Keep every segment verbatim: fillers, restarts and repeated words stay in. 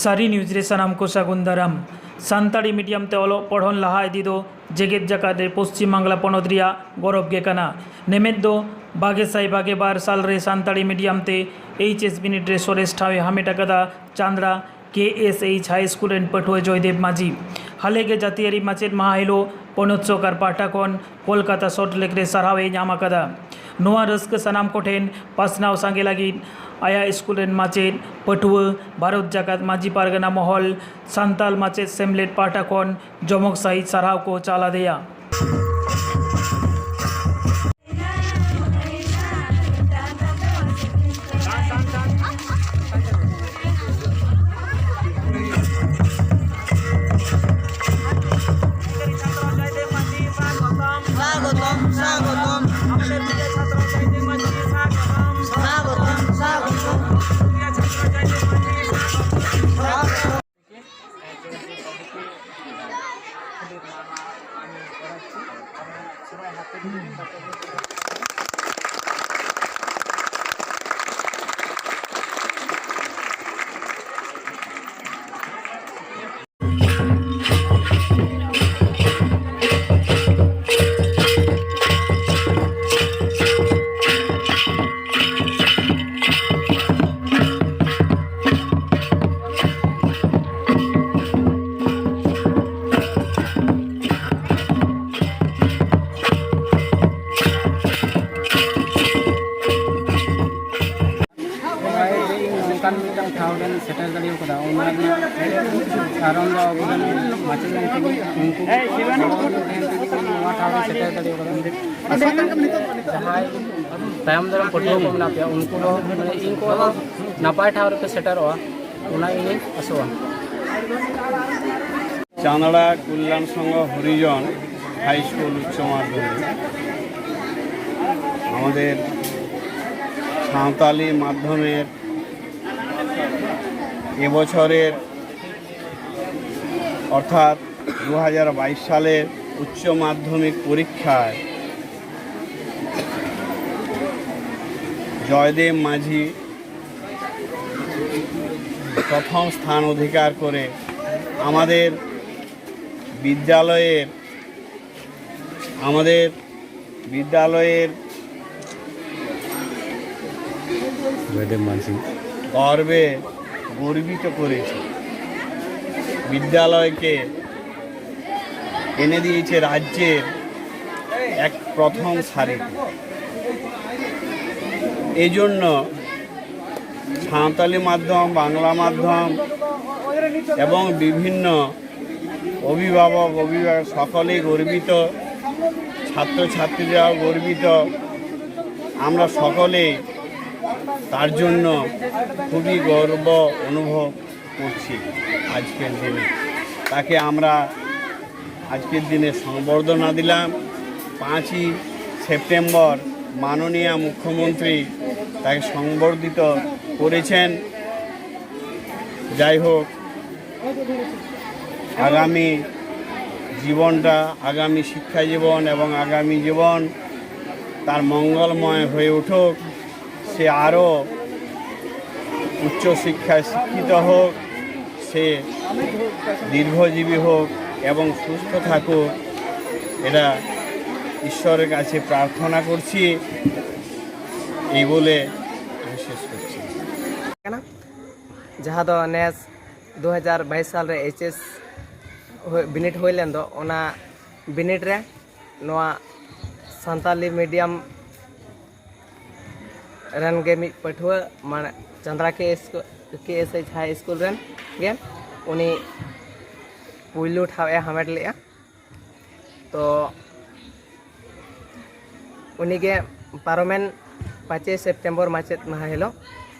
ᱥᱟᱹᱨᱤ ᱱᱤᱭᱩᱡᱽ ᱨᱮ ᱥᱟᱱᱟᱢ ᱠᱚ ᱥᱟᱹᱜᱩᱱ ᱫᱟᱨᱟᱢ᱾ ᱥᱟᱱᱛᱟᱲᱤ ᱢᱤᱰᱤᱭᱟᱢ ᱛᱮ ᱚᱞᱚᱜ ᱯᱚᱲᱦᱚᱱ ᱞᱟᱦᱟ ᱤᱫᱤ ᱫᱚ ᱡᱮᱜᱮᱛ ᱡᱟᱠᱟᱛ ᱨᱮ ᱯᱚᱥᱪᱤᱢ ᱵᱟᱝᱞᱟ ᱯᱚᱱᱚᱛ ᱨᱮᱭᱟᱜ ᱜᱚᱨᱚᱵᱽ ᱜᱮ ᱠᱟᱱᱟ᱾ ᱱᱮᱢᱮᱫ ᱫᱚ ᱵᱟᱜᱮ ᱥᱟᱭ ᱵᱟᱜᱮ ᱵᱟᱨ ᱥᱟᱞ ᱨᱮ ᱥᱟᱱᱛᱟᱲᱤ ᱢᱤᱰᱤᱭᱟᱢ ᱛᱮ ᱮᱭᱤᱪ ᱮᱥ ᱵᱤᱱᱤᱰ ᱨᱮ ᱥᱚᱨᱮᱥ ᱴᱷᱟᱶ ᱮ ᱦᱟᱢᱮᱴ ᱟᱠᱟᱫᱟ ᱪᱟᱸᱫᱽᱲᱟ ᱠᱮ ᱮᱥ ᱮᱭᱤᱪ ᱦᱟᱭ ᱥᱠᱩᱞ ᱨᱮᱱ ᱯᱟᱹᱴᱷᱩᱣᱟᱹ ᱡᱚᱭᱫᱮᱵ ᱢᱟᱹᱡᱷᱤ᱾ ᱦᱟᱞᱮ ᱜᱮ ᱡᱟᱹᱛᱤᱭᱟᱹᱨᱤ ᱢᱟᱪᱮᱫ ᱢᱟᱦᱟ ᱦᱤᱞᱳᱜ ᱯᱚᱱᱚᱛ ᱥᱚᱨᱠᱟᱨ ᱯᱟᱦᱴᱟ ᱠᱷᱚᱱ ᱠᱳᱞᱠᱟᱛᱟ ᱥᱚᱞᱴ ᱞᱮᱠ ᱨᱮ ᱥᱟᱨᱦᱟᱣ ᱮ ᱧᱟᱢ ᱟᱠᱟᱫᱟ᱾ ᱱᱚᱣᱟ ᱨᱟᱹᱥᱠᱟᱹ ᱥᱟᱱᱟᱢ ᱠᱚᱴᱷᱮᱱ ᱯᱟᱥᱱᱟᱣ ᱥᱟᱸᱜᱮ ᱞᱟᱹᱜᱤᱫ ᱟᱭᱟᱜ ᱥᱠᱩᱞ ᱨᱮᱱ ᱢᱟᱪᱮᱫ, ᱯᱟᱹᱴᱷᱩᱣᱟᱹ, ᱵᱷᱟᱨᱚᱛ ᱡᱟᱠᱟᱛ ᱢᱟᱹᱡᱷᱤ ᱯᱟᱨᱜᱟᱱᱟ ᱢᱚᱦᱚᱞ, ᱥᱟᱱᱛᱟᱞ ᱢᱟᱪᱮᱫ ᱥᱮᱢᱞᱮᱫ ᱯᱟᱦᱴᱟ ᱠᱷᱚᱱ ᱡᱚᱢᱚᱠ ᱥᱟᱹᱦᱤᱡ ᱥᱟᱨᱦᱟᱣ ᱠᱚ ᱪᱟᱞ ᱟᱫᱮᱭᱟ᱾ স্বাগতম, স্বাগতম। স্বাগতম, স্বাগতম। ᱱᱚᱝᱠᱟᱱ ᱢᱤᱫᱴᱟᱝ ᱴᱷᱟᱶ ᱨᱮᱧ ᱥᱮᱴᱮᱨ ᱫᱟᱲᱮ ᱠᱟᱫᱟ, ᱚᱱᱟ ᱨᱮᱱᱟᱜ ᱠᱟᱨᱚᱱ ᱫᱚ ᱟᱵᱚᱨᱮᱱ ᱢᱟᱪᱮᱫ ᱜᱚᱢᱠᱮ ᱩᱱᱠᱩ ᱜᱚᱲᱚ ᱛᱟᱦᱮᱱ ᱛᱮᱜᱮ ᱤᱧ ᱱᱚᱣᱟ ᱴᱷᱟᱶ ᱨᱮᱧ ᱥᱮᱴᱮᱨ ᱫᱟᱲᱮ ᱠᱟᱫᱟ᱾ ᱡᱟᱦᱟᱸᱭ ᱛᱟᱭᱚᱢ ᱫᱟᱨᱟᱢ ᱯᱟᱹᱴᱷᱩᱣᱟᱹ ᱠᱚ ᱢᱮᱱᱟᱜ ᱯᱮᱭᱟ, ᱩᱱᱠᱩ ᱦᱚᱸ ᱢᱟᱱᱮ ᱤᱧ ᱠᱚ ᱱᱟᱯᱟᱭ ᱴᱷᱟᱶ ᱨᱮᱯᱮ ᱥᱮᱴᱮᱨᱚᱜᱼᱟ, ᱚᱱᱟ ᱤᱧᱤᱧ ᱟᱥᱚᱜᱼᱟ᱾ চাঁদড়া কল্যাণ সংঘ হরিজন হাই স্কুল উচ্চ মাধ্যমিক, আমাদের সাঁওতালি মাধ্যমের এবছরের, অর্থাৎ দু হাজার বাইশ সালের উচ্চ মাধ্যমিক পরীক্ষায় জয়দেব মাঝি প্রথম স্থান অধিকার করে আমাদের বিদ্যালয়ের আমাদের বিদ্যালয়ের জয়দেব মানসিং। গর্বে গর্বিত করেছে, বিদ্যালয়কে এনে দিয়েছে রাজ্যের এক প্রথম সারিতে। এই জন্য সাঁওতালি মাধ্যম, বাংলা মাধ্যম এবং বিভিন্ন অভিভাবক অভিভাবক সকলেই গর্বিত, ছাত্রছাত্রীরাও গর্বিত। আমরা সকলেই তার জন্য খুবই গর্ব অনুভব করছি আজকের দিনে। তাকে আমরা আজকের দিনে সংবর্ধনা দিলাম। পাঁচই সেপ্টেম্বর মাননীয় মুখ্যমন্ত্রী তাকে সংবর্ধিত করেছেন। যাই হোক, আগামী জীবনটা, আগামী শিক্ষা জীবন এবং আগামী জীবন তার মঙ্গলময় হয়ে উঠুক। সে আরও উচ্চশিক্ষায় শিক্ষিত হোক, সে দীর্ঘজীবী হোক এবং সুস্থ থাকুক, এটা ঈশ্বরের কাছে প্রার্থনা করছি। এই বলে আমি শেষ করছি। ᱠᱟᱱᱟ, ᱡᱟᱦᱟᱸ ᱫᱚ ᱱᱮᱥ ᱫᱩ ᱦᱟᱡᱟᱨ ᱵᱟᱭᱤᱥ ᱥᱟᱞ ᱨᱮ ᱮᱭᱤᱪ ᱮᱥ ᱦᱩᱭ- ᱵᱤᱱᱤᱰ ᱦᱩᱭ ᱞᱮᱱ ᱫᱚ, ᱚᱱᱟ ᱵᱤᱱᱤᱰ ᱨᱮ ᱱᱚᱣᱟ ᱥᱟᱱᱛᱟᱞᱤ ᱢᱤᱰᱤᱭᱟᱢ ᱨᱮᱱ ᱜᱮ ᱢᱤᱫ ᱯᱟᱹᱴᱷᱩᱣᱟᱹ, ᱢᱟᱱᱮ ᱪᱟᱸᱫᱽᱨᱟ ᱠᱮ ᱮᱥ ᱠᱮ ᱮᱥ ᱮᱭᱤᱪ ᱦᱟᱭ ᱥᱠᱩᱞ ᱨᱮᱱ ᱜᱮ ᱩᱱᱤ ᱯᱩᱭᱞᱩ ᱴᱷᱟᱶ ᱮ ᱦᱟᱢᱮᱴ ᱞᱮᱫᱼᱟ᱾ ᱛᱚ ᱩᱱᱤᱜᱮ ᱯᱟᱨᱚᱢᱮᱱ ᱯᱟᱸᱪᱮᱭ ᱥᱮᱯᱴᱮᱢᱵᱚᱨ ᱢᱟᱪᱮᱫ ᱢᱟᱦᱟ ᱦᱤᱞᱳᱜ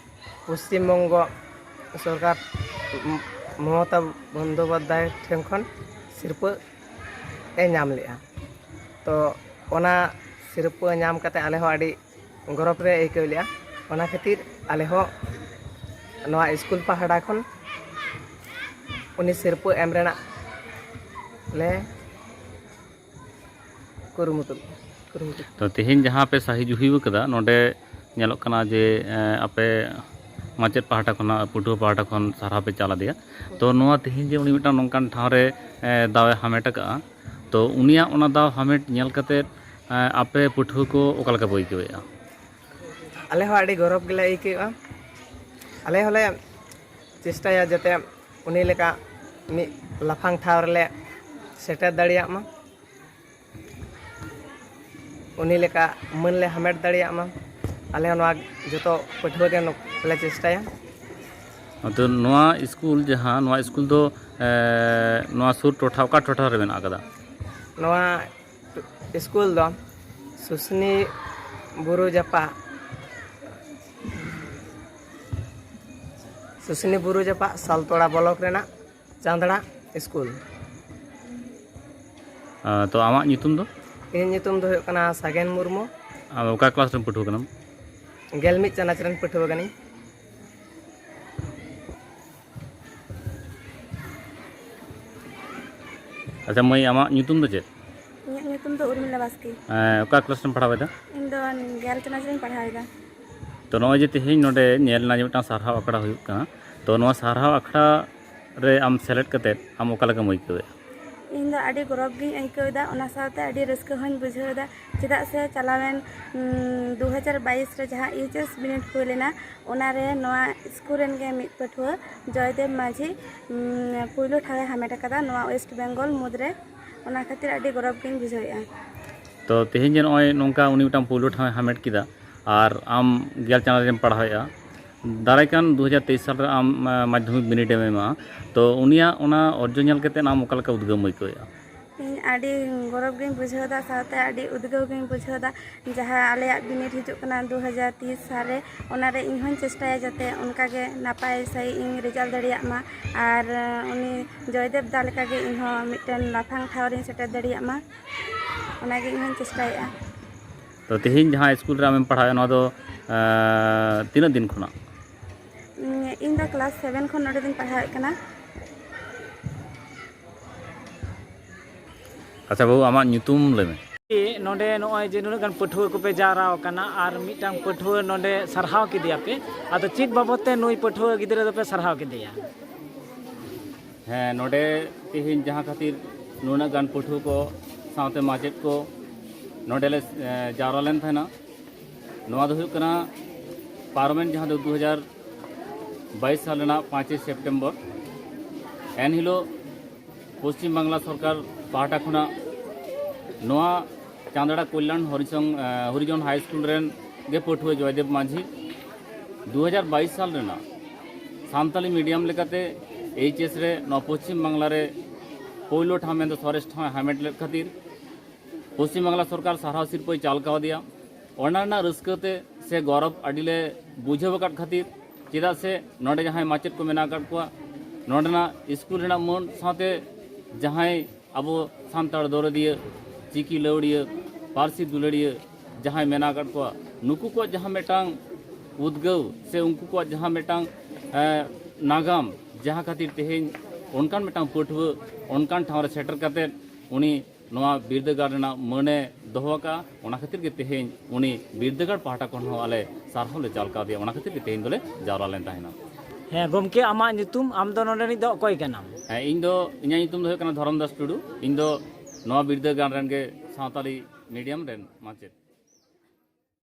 ᱯᱚᱥᱪᱤᱢ ᱵᱚᱝᱜᱚ ᱥᱚᱨᱠᱟᱨ ᱢᱚᱢᱚᱛᱟ ᱵᱚᱱᱫᱳᱯᱟᱫᱽᱫᱷᱟᱭ ᱴᱷᱮᱱ ᱠᱷᱚᱱ ᱥᱤᱨᱯᱟᱹ ᱮ ᱧᱟᱢ ᱞᱮᱫᱼᱟ᱾ ᱛᱚ ᱚᱱᱟ ᱥᱤᱨᱯᱟᱹ ᱧᱟᱢ ᱠᱟᱛᱮ ᱟᱞᱮ ᱦᱚᱸ ᱟᱹᱰᱤ ᱜᱚᱨᱚᱵᱽ ᱞᱮ ᱟᱹᱭᱠᱟᱹᱣ ᱞᱮᱫᱼᱟ᱾ ᱚᱱᱟ ᱠᱷᱟᱹᱛᱤᱨ ᱟᱞᱮ ᱦᱚᱸ ᱱᱚᱣᱟ ᱥᱠᱩᱞ ᱯᱟᱦᱴᱟ ᱠᱷᱚᱱ ᱩᱱᱤ ᱥᱤᱨᱯᱟᱹ ᱮᱢ ᱨᱮᱱᱟᱜ ᱞᱮ ᱠᱩᱨᱩᱢᱩᱴᱩ ᱠᱩᱨᱩᱢᱩᱴᱩ ᱛᱚ ᱛᱮᱦᱮᱧ ᱡᱟᱦᱟᱸ ᱯᱮ ᱥᱟᱹᱦᱤ ᱡᱩᱦᱤ ᱟᱠᱟᱫᱟ, ᱱᱚᱰᱮ ᱧᱮᱞᱚᱜ ᱠᱟᱱᱟ ᱡᱮ ᱮᱸ, ᱟᱯᱮ ᱢᱟᱪᱮᱫ ᱯᱟᱦᱴᱟ ᱠᱷᱚᱱᱟᱜ, ᱯᱟᱹᱴᱷᱩᱣᱟᱹ ᱯᱟᱦᱴᱟ ᱠᱷᱚᱱ ᱥᱟᱨᱦᱟᱣ ᱯᱮ ᱪᱟᱞ ᱟᱫᱮᱭᱟ᱾ ᱛᱚ ᱱᱚᱣᱟ ᱛᱮᱦᱮᱧ ᱡᱮ ᱩᱱᱤ ᱢᱤᱫᱴᱟᱝ ᱱᱚᱝᱠᱟᱱ ᱴᱷᱟᱶ ᱨᱮ, ᱮ, ᱫᱟᱣ ᱮ ᱦᱟᱢᱮᱴ ᱟᱠᱟᱫᱼᱟ, ᱛᱚ ᱩᱱᱤᱭᱟᱜ ᱚᱱᱟ ᱫᱟᱣ ᱦᱟᱢᱮᱴ ᱧᱮᱞ ᱠᱟᱛᱮᱫ, ᱮ, ᱟᱯᱮ ᱯᱟᱹᱴᱷᱩᱣᱟᱹ ᱠᱚ ᱚᱠᱟ ᱞᱮᱠᱟ ᱯᱮ ᱟᱹᱭᱠᱟᱹᱣᱮᱫᱼᱟ? ᱟᱞᱮ ᱦᱚᱸ ᱟᱹᱰᱤ ᱜᱚᱨᱚᱵᱽ ᱜᱮᱞᱮ ᱟᱹᱭᱠᱟᱹᱣᱮᱫᱼᱟ᱾ ᱟᱞᱮ ᱦᱚᱸᱞᱮ ᱪᱮᱥᱴᱟᱭᱟ ᱡᱟᱛᱮ ᱩᱱᱤ ᱞᱮᱠᱟ ᱢᱤᱫ ᱞᱟᱯᱷᱟᱝ ᱴᱷᱟᱶ ᱨᱮᱞᱮ ᱥᱮᱴᱮᱨ ᱫᱟᱲᱮᱭᱟᱜ ᱢᱟ, ᱩᱱᱤ ᱞᱮᱠᱟ ᱢᱟᱹᱱ ᱞᱮ ᱦᱟᱢᱮᱴ ᱫᱟᱲᱮᱭᱟᱜ ᱢᱟ᱾ ᱟᱞᱮ ᱦᱚᱸ ᱱᱚᱣᱟ ᱡᱚᱛᱚ ᱯᱟᱹᱴᱷᱩᱣᱟᱹ ᱜᱮ ᱱᱚ-, ᱞᱮ ᱪᱮᱥᱴᱟᱭᱟ᱾ ᱟᱫᱚ ᱱᱚᱣᱟ ᱥᱠᱩᱞ ᱡᱟᱦᱟᱸ, ᱱᱚᱣᱟ ᱥᱠᱩᱞ ᱫᱚ, ᱮ, ᱱᱚᱣᱟ ᱥᱩᱨ ᱴᱚᱴᱷᱟ, ᱚᱠᱟ ᱴᱚᱴᱷᱟ ᱨᱮ ᱢᱮᱱᱟᱜ ᱟᱠᱟᱫᱟ? ᱱᱚᱣᱟ ᱥᱠᱩᱞ ᱫᱚ ᱥᱩᱥᱱᱤ ᱵᱩᱨᱩ ᱡᱟᱯᱟᱜ, ᱥᱩᱥᱱᱤ ᱵᱩᱨᱩ ᱡᱟᱯᱟᱜ ᱥᱟᱞᱛᱳᱲᱟ ᱵᱞᱚᱠ ᱨᱮᱱᱟᱜ ᱪᱟᱸᱫᱽᱲᱟ ᱥᱠᱩᱞ᱾ ᱟᱨ ᱛᱚ, ᱟᱢᱟᱜ ᱧᱩᱛᱩᱢ ᱫᱚ? ᱤᱧᱟᱹᱜ ᱧᱩᱛᱩᱢ ᱫᱚ ᱦᱩᱭᱩᱜ ᱠᱟᱱᱟ ᱥᱟᱜᱮᱱ ᱢᱩᱨᱢᱩ᱾ ᱟᱢ ᱚᱠᱟ ᱠᱞᱟᱥ ᱨᱮᱱ ᱯᱟᱹᱴᱷᱩᱣᱟᱹ ᱠᱟᱱᱟᱢ? ᱜᱮᱞ ᱢᱤᱫ ᱪᱟᱱᱟᱪ ᱨᱮᱱ ᱯᱟᱹᱴᱷᱩᱣᱟᱹ ᱠᱟᱹᱱᱟᱹᱧ᱾ ᱟᱪᱪᱷᱟ ᱢᱟᱹᱭ, ᱟᱢᱟᱜ ᱧᱩᱛᱩᱢ ᱫᱚ ᱪᱮᱫ? ᱤᱧᱟᱹᱜ ᱧᱩᱛᱩᱢ ᱫᱚ ᱩᱨᱢᱤᱞᱟ ᱵᱟᱥᱠᱮ᱾ ᱦᱮᱸ, ᱚᱠᱟ ᱠᱞᱟᱥ ᱨᱮᱢ ᱯᱟᱲᱦᱟᱣ ᱮᱫᱟ? ᱤᱧ ᱫᱚ ᱜᱮᱞ ᱪᱟᱱᱟᱪ ᱨᱮᱧ ᱯᱟᱲᱦᱟᱣ ᱮᱫᱟ᱾ ᱛᱚ, ᱱᱚᱜᱼᱚᱭ ᱡᱮ ᱛᱮᱦᱮᱧ ᱱᱚᱰᱮ ᱧᱮᱞ ᱮᱱᱟ ᱡᱮ ᱢᱤᱫᱴᱟᱝ ᱥᱟᱨᱦᱟᱣ ᱟᱠᱷᱲᱟ ᱦᱩᱭᱩᱜ ᱠᱟᱱᱟ, ᱛᱚ, ᱱᱚᱣᱟ ᱥᱟᱨᱦᱟᱣ ᱟᱠᱷᱲᱟ ᱨᱮ ᱟᱢ ᱥᱮᱞᱮᱫ ᱠᱟᱛᱮᱫ ᱟᱢ ᱚᱠᱟ ᱞᱮᱠᱟᱢ ᱟᱹᱭᱠᱟᱹᱣᱮᱫᱼᱟ? ᱤᱧ ᱫᱚ ᱟᱹᱰᱤ ᱜᱚᱨᱚᱵᱽ ᱜᱤᱧ ᱟᱹᱭᱠᱟᱹᱣ ᱮᱫᱟ, ᱚᱱᱟ ᱥᱟᱶᱛᱮ ᱟᱹᱰᱤ ᱨᱟᱹᱥᱠᱟᱹ ᱦᱚᱸᱧ ᱵᱩᱡᱷᱟᱹᱣ ᱮᱫᱟ, ᱪᱮᱫᱟᱜ ᱥᱮ ᱪᱟᱞᱟᱣᱮᱱ, ᱩᱢ, ᱫᱩ ᱦᱟᱡᱟᱨ ᱵᱟᱭᱤᱥ ᱨᱮ ᱡᱟᱦᱟᱸ ᱮᱭᱤᱪ ᱮᱥ ᱵᱤᱱᱤᱰ ᱦᱩᱭ ᱞᱮᱱᱟ, ᱚᱱᱟᱨᱮ ᱱᱚᱣᱟ ᱥᱠᱩᱞ ᱨᱮᱱ ᱜᱮ ᱢᱤᱫ ᱯᱟᱹᱴᱷᱩᱣᱟᱹ ᱡᱚᱭᱫᱮᱵ ᱢᱟᱹᱡᱷᱤ, ᱩᱢ, ᱯᱩᱭᱞᱩ ᱴᱷᱟᱶ ᱮ ᱦᱟᱢᱮᱴ ᱟᱠᱟᱫᱟ ᱱᱚᱣᱟ ᱳᱭᱮᱥᱴ ᱵᱮᱝᱜᱚᱞ ᱢᱩᱫᱽᱨᱮ᱾ ᱚᱱᱟ ᱠᱷᱟᱹᱛᱤᱨ ᱟᱹᱰᱤ ᱜᱚᱨᱚᱵᱽ ᱜᱤᱧ ᱵᱩᱡᱷᱟᱹᱣᱮᱫᱼᱟ᱾ ᱛᱚ, ᱛᱮᱦᱮᱧ ᱡᱮ ᱱᱚᱜᱼᱚᱭ ᱱᱚᱝᱠᱟ ᱩᱱᱤ ᱢᱤᱫᱴᱟᱝ ᱯᱩᱭᱞᱩ ᱴᱷᱟᱶ ᱮ ᱦᱟᱢᱮᱴ ᱠᱮᱫᱟ ᱟᱨ ᱟᱢ ᱜᱮᱞ ᱪᱟᱱᱟᱪ ᱨᱮᱢ ᱯᱟᱲᱦᱟᱣᱮᱫᱼᱟ, ᱫᱟᱨᱟᱭ ᱠᱟᱱ ᱫᱩ ᱦᱟᱡᱟᱨ ᱛᱮᱭᱤᱥ ᱥᱟᱞ ᱨᱮ ᱟᱢ, ᱟ, ᱢᱟᱫᱽᱫᱷᱚᱢᱤᱠ ᱵᱤᱱᱤᱰ ᱮᱢ ᱮᱢᱟ, ᱛᱚ, ᱩᱱᱤᱭᱟᱜ ᱚᱱᱟ ᱚᱨᱡᱚ ᱧᱮᱞ ᱠᱟᱛᱮᱫ ᱟᱢ ᱚᱠᱟ ᱞᱮᱠᱟ ᱩᱫᱽᱜᱟᱹᱣ ᱮᱢ ᱟᱹᱭᱠᱟᱹᱣᱮᱫᱼᱟ? ᱤᱧ ᱟᱹᱰᱤ ᱜᱚᱨᱚᱵᱽ ᱜᱤᱧ ᱵᱩᱡᱷᱟᱹᱣ ᱮᱫᱟ, ᱥᱟᱶᱛᱮ ᱟᱹᱰᱤ ᱩᱫᱽᱜᱟᱹᱣ ᱜᱤᱧ ᱵᱩᱡᱷᱟᱹᱣ ᱮᱫᱟ᱾ ᱡᱟᱦᱟᱸ ᱟᱞᱮᱭᱟᱜ ᱵᱤᱱᱤᱰ ᱦᱤᱡᱩᱜ ᱠᱟᱱᱟ ᱫᱩ ᱦᱟᱡᱟᱨ ᱛᱮᱭᱤᱥ ᱥᱟᱞ ᱨᱮ, ᱚᱱᱟ ᱨᱮ ᱤᱧ ᱦᱚᱸᱧ ᱪᱮᱥᱴᱟᱭᱟ ᱡᱟᱛᱮ ᱚᱱᱠᱟ ᱜᱮ ᱱᱟᱯᱟᱭ ᱥᱟᱺᱦᱤᱡ ᱤᱧ ᱨᱮᱡᱟᱞᱴ ᱫᱟᱲᱮᱭᱟᱜ ᱢᱟ, ᱟᱨ, ᱟ, ᱩᱱᱤ ᱡᱚᱭᱫᱮᱵ ᱫᱟ ᱞᱮᱠᱟ ᱜᱮ ᱤᱧ ᱦᱚᱸ ᱢᱤᱫᱴᱮᱱ ᱞᱟᱯᱷᱟᱝ ᱴᱷᱟᱶ ᱨᱤᱧ ᱥᱮᱴᱮᱨ ᱫᱟᱲᱮᱭᱟᱜ ᱢᱟ, ᱚᱱᱟ ᱜᱮ ᱤᱧ ᱦᱚᱸᱧ ᱪᱮᱥᱴᱟᱭᱮᱫᱼᱟ᱾ ᱛᱚ, ᱛᱮᱦᱮᱧ ᱡᱟᱦᱟᱸ ᱥᱠᱩᱞ ᱨᱮ ᱟᱢᱮᱢ ᱯᱟᱲᱦᱟᱣᱮᱫᱼᱟ, ᱱᱚᱣᱟ ᱫᱚ, ᱟ, ᱛᱤᱱᱟᱹᱜ ᱫᱤᱱ ᱠᱷᱚᱱᱟᱜ? ᱤᱧ, ᱤᱧ ᱫᱚ ᱠᱞᱟᱥ ᱥᱮᱵᱷᱮᱱ ᱠᱷᱚᱱ ᱱᱚᱰᱮ ᱫᱚᱧ ᱯᱟᱲᱦᱟᱣᱮᱫ ᱠᱟᱱᱟ᱾ ᱟᱪᱪᱷᱟ ᱵᱟᱹᱵᱩ, ᱟᱢᱟᱜ ᱧᱩᱛᱩᱢ ᱞᱟᱹᱭ ᱢᱮ᱾ ᱱᱚᱰᱮ ᱱᱚᱜᱼᱚᱭ ᱡᱮ ᱱᱩᱱᱟᱹᱜ ᱜᱟᱱ ᱯᱟᱹᱴᱷᱩᱣᱟᱹ ᱠᱚᱯᱮ ᱡᱟᱣᱨᱟ ᱟᱠᱟᱱᱟ ᱟᱨ ᱢᱤᱫᱴᱟᱝ ᱯᱟᱹᱴᱷᱩᱣᱟᱹ ᱱᱚᱰᱮ ᱥᱟᱨᱦᱟᱣ ᱠᱮᱫᱮᱭᱟᱯᱮ, ᱟᱫᱚ ᱪᱮᱫ ᱵᱟᱵᱚᱫ ᱛᱮ ᱱᱩᱭ ᱯᱟᱹᱴᱷᱩᱣᱟᱹ ᱜᱤᱫᱽᱨᱟᱹ ᱫᱚᱯᱮ ᱥᱟᱨᱦᱟᱣ ᱠᱮᱫᱮᱭᱟ? ᱦᱮᱸ, ᱱᱚᱰᱮ ᱛᱮᱦᱮᱧ ᱡᱟᱦᱟᱸ ᱠᱷᱟᱹᱛᱤᱨ ᱱᱩᱱᱟᱹᱜ ᱜᱟᱱ ᱯᱟᱹᱴᱷᱩᱣᱟᱹ ᱠᱚ ᱥᱟᱶᱛᱮ ᱢᱟᱪᱮᱫ ᱠᱚ ᱱᱚᱰᱮ ᱞᱮ, ᱮ, ᱡᱟᱣᱨᱟ ᱞᱮᱱ ᱛᱟᱦᱮᱱᱟ, ᱱᱚᱣᱟ ᱫᱚ ᱦᱩᱭᱩᱜ ᱠᱟᱱᱟ ᱯᱟᱨᱚᱢᱮᱱ ᱡᱟᱦᱟᱸ ᱫᱚ ᱫᱩ ᱦᱟᱡᱟᱨ ᱵᱟᱭᱤᱥ ᱥᱟᱞ ᱨᱮᱱᱟᱜ ᱯᱟᱸᱪᱮᱭ ᱥᱮᱯᱴᱮᱢᱵᱚᱨ, ᱮᱱᱦᱤᱞᱳᱜ ᱯᱚᱥᱪᱤᱢ ᱵᱟᱝᱞᱟ ᱥᱚᱨᱠᱟᱨ ᱯᱟᱦᱴᱟ ᱠᱷᱚᱱᱟᱜ ᱱᱚᱣᱟ ᱪᱟᱸᱫᱲᱟ ᱠᱚᱞᱭᱟᱱ ᱦᱚᱨᱤᱥᱚᱝ-, ᱮ, ᱦᱚᱨᱤᱡᱚᱱ ᱦᱟᱭ ᱥᱠᱩᱞ ᱨᱮᱱ ᱜᱮ ᱯᱟᱹᱴᱷᱩᱣᱟᱹ ᱡᱚᱭᱫᱮᱵ ᱢᱟᱹᱡᱷᱤ ᱫᱩ ᱦᱟᱡᱟᱨ ᱵᱟᱭᱤᱥ ᱥᱟᱞ ᱨᱮᱱᱟᱜ ᱥᱟᱱᱛᱟᱞᱤ ᱢᱤᱰᱤᱭᱟᱢ ᱞᱮᱠᱟᱛᱮ ᱮᱭᱤᱪ ᱮᱥ ᱨᱮ ᱱᱚᱣᱟ ᱯᱚᱥᱪᱤᱢ ᱵᱟᱝᱞᱟ ᱨᱮ ᱯᱳᱭᱞᱳ ᱴᱷᱟᱶ ᱢᱮᱱᱫᱚ ᱥᱚᱨᱮᱥ ᱴᱷᱟᱶ ᱮ ᱦᱟᱢᱮᱴ ᱞᱮᱫ ᱠᱷᱟᱹᱛᱤᱨ ᱯᱚᱥᱪᱤᱢ ᱵᱟᱝᱞᱟ ᱥᱚᱨᱠᱟᱨ ᱥᱟᱨᱦᱟᱣ ᱥᱤᱨᱯᱟᱹᱭ ᱪᱟᱞ ᱠᱟᱣᱫᱮᱭᱟ᱾ ᱚᱱᱟ ᱨᱮᱱᱟᱜ ᱨᱟᱹᱥᱠᱟᱹ ᱛᱮ ᱥᱮ ᱜᱚᱨᱚᱵᱽ ᱟᱹᱰᱤ ᱞᱮ ᱵᱩᱡᱷᱟᱹᱣ ᱟᱠᱟᱫ ᱠᱷᱟᱹᱛᱤᱨ, ᱪᱮᱫᱟᱜ ᱥᱮ ᱱᱚᱰᱮ ᱡᱟᱦᱟᱸᱭ ᱢᱟᱪᱮᱫ ᱠᱚ ᱢᱮᱱᱟᱜ ᱟᱠᱟᱫ ᱠᱚᱣᱟ, ᱱᱚᱰᱮᱱᱟᱜ ᱥᱠᱩᱞ ᱨᱮᱱᱟᱜ ᱢᱟᱹᱱ ᱥᱟᱶᱛᱮ ᱡᱟᱦᱟᱸᱭ ᱟᱵᱚ ᱥᱟᱱᱛᱟᱲ ᱫᱚᱨᱚᱫᱤᱭᱟᱹ, ᱪᱤᱠᱤ ᱞᱟᱹᱣᱲᱤᱭᱟᱹ, ᱯᱟᱹᱨᱥᱤ ᱫᱩᱞᱟᱹᱲᱤᱭᱟᱹ ᱡᱟᱦᱟᱸᱭ ᱢᱮᱱᱟᱜ ᱟᱠᱟᱫ ᱠᱚᱣᱟ, ᱱᱩᱠᱩ ᱠᱚᱣᱟᱜ ᱡᱟᱦᱟᱸ ᱢᱤᱫᱴᱟᱝ ᱩᱫᱽᱜᱟᱹᱣ ᱥᱮ ᱩᱱᱠᱩ ᱠᱚᱣᱟᱜ ᱡᱟᱦᱟᱸ ᱢᱤᱫᱴᱟᱝ, ᱮᱸ, ᱱᱟᱜᱟᱢ, ᱡᱟᱦᱟᱸ ᱠᱷᱟᱹᱛᱤᱨ ᱛᱮᱦᱮᱧ ᱚᱱᱠᱟᱱ ᱢᱤᱫᱴᱟᱝ ᱯᱟᱹᱴᱷᱩᱣᱟᱹ ᱚᱱᱠᱟᱱ ᱴᱷᱟᱶ ᱨᱮ ᱥᱮᱴᱮᱨ ᱠᱟᱛᱮᱫ ᱩᱱᱤ ᱱᱚᱣᱟ ᱵᱤᱨᱫᱟᱹᱜᱟᱲ ᱨᱮᱱᱟᱜ ᱢᱟᱹᱱᱮ ᱫᱚᱦᱚ ᱟᱠᱟᱫᱼᱟ, ᱚᱱᱟ ᱠᱷᱟᱹᱛᱤᱨ ᱜᱮ ᱛᱮᱦᱮᱧ ᱩᱱᱤ ᱵᱤᱨᱫᱟᱹᱜᱟᱲ ᱯᱟᱦᱴᱟ ᱠᱷᱚᱱ ᱦᱚᱸ ᱟᱞᱮ ᱥᱟᱨᱦᱟᱣ ᱞᱮ ᱪᱟᱞ ᱠᱟᱣᱫᱮᱭᱟ, ᱚᱱᱟ ᱠᱷᱟᱹᱛᱤᱨ ᱜᱮ ᱛᱮᱦᱮᱧ ᱫᱚᱞᱮ ᱡᱟᱣᱨᱟ ᱞᱮᱱ ᱛᱟᱦᱮᱱᱟ᱾ ᱦᱮᱸ ᱜᱚᱢᱠᱮ, ᱟᱢᱟᱜ ᱧᱩᱛᱩᱢ, ᱟᱢ ᱫᱚ ᱱᱚᱰᱮ ᱨᱤᱱᱤᱡ ᱫᱚ ᱚᱠᱚᱭ ᱠᱟᱱᱟᱢ? ᱦᱮᱸ, ᱤᱧ ᱫᱚ, ᱤᱧᱟᱹᱜ ᱧᱩᱛᱩᱢ ᱫᱚ ᱦᱩᱭᱩᱜ ᱠᱟᱱᱟ ᱫᱷᱚᱨᱚᱢ ᱫᱟᱥ ᱴᱩᱰᱩ᱾ ᱤᱧ ᱫᱚ ᱱᱚᱣᱟ ᱵᱤᱨᱫᱟᱹᱜᱟᱲ ᱨᱮᱱ ᱜᱮ ᱥᱟᱶᱛᱟᱞᱤ ᱢᱤᱰᱤᱭᱟᱢ ᱨᱮᱱ ᱢᱟᱪᱮᱫ᱾